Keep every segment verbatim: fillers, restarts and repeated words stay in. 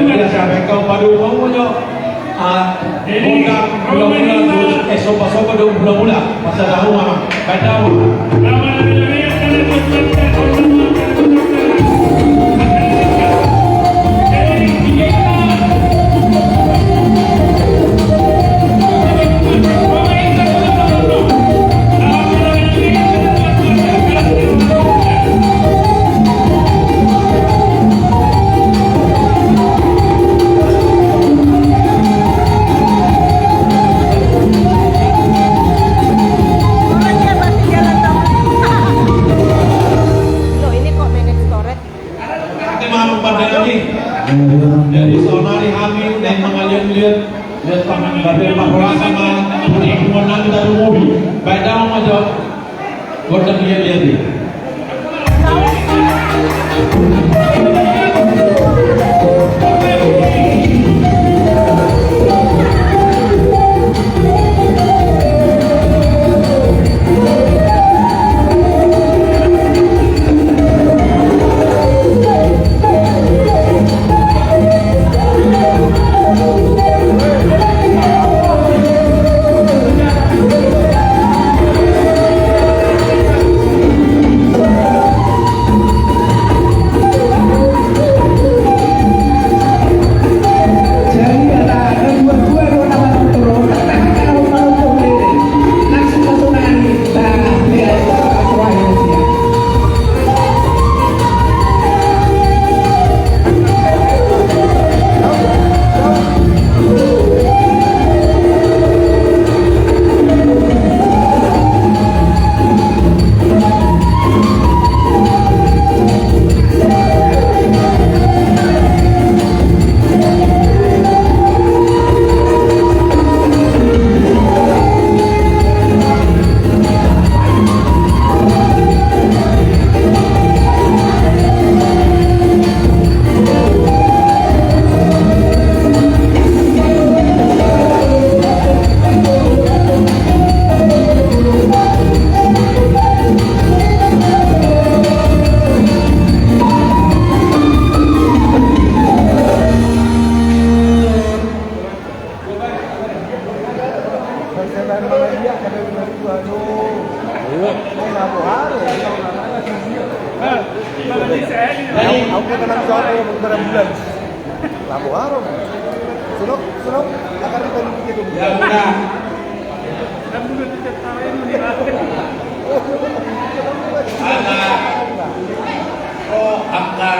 Jadi, sampe kau padu mau jo. Ah, gondang mula-mula, eh, sopa-sopa do mula-mula. Masa tahu, Mama. Baik tahu, Mama. Loh, ini kok manage storage? Ate, Mama, pada lagi. Jadi, saonari hami naeng mangaliat-liat, liat pangan babe, pahorasan ma, punya hubungan nami tarumobi. Baik, damang aja. Gondang liat-liat i. Jadi, aku kena menjawab beberapa bulan. Lapo aro. Senok, senok, akar kita dikit dulu. Ya, udah. Ada. Oh, angka.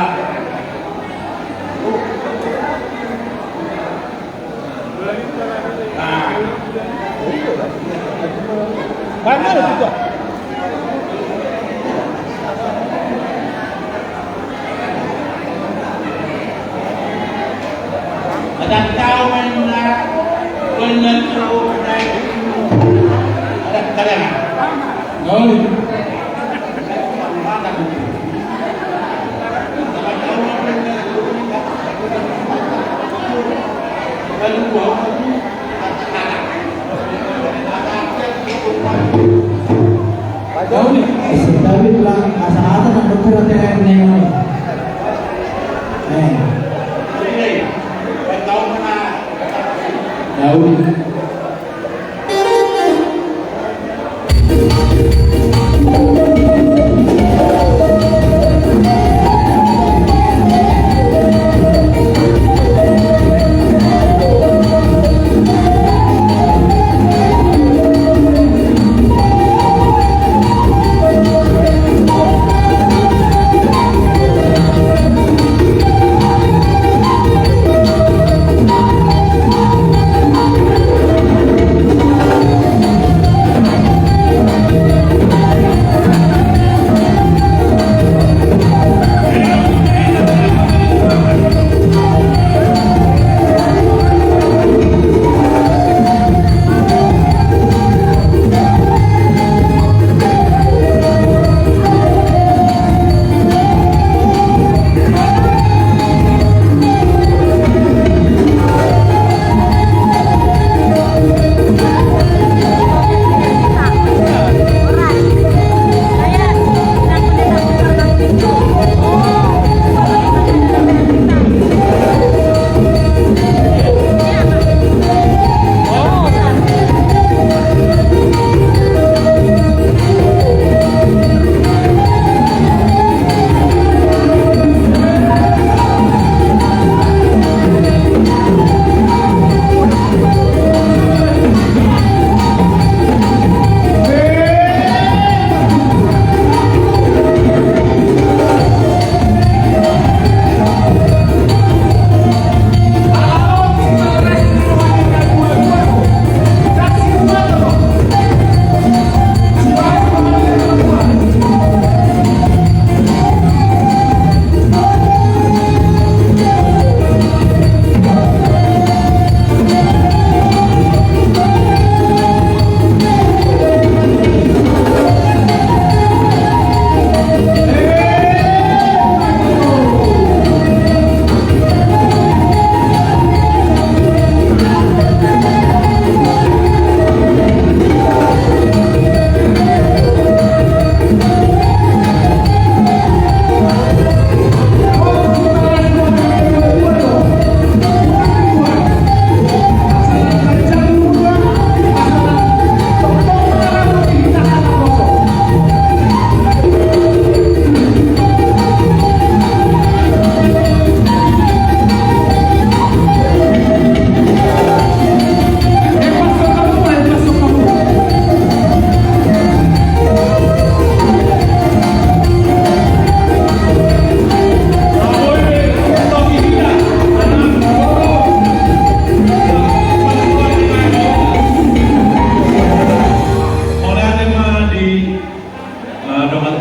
Daun, eh, si David lang, asa-asa nang dokter A T R nih. Eh. Daun.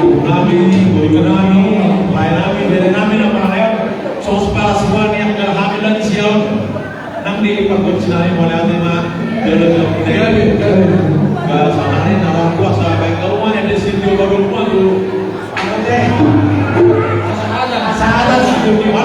Nami, boru nami, lae nami, bere nami na marayak, songon sipala sipala ni angka hami na di siaon. Nang di pargonsi nami mauliate ma, jolo jolo. Gabe, gabe. Ga salah ni na orang tua, salah baik kau mana di situ baru rumah tu. Salah, salah, salah.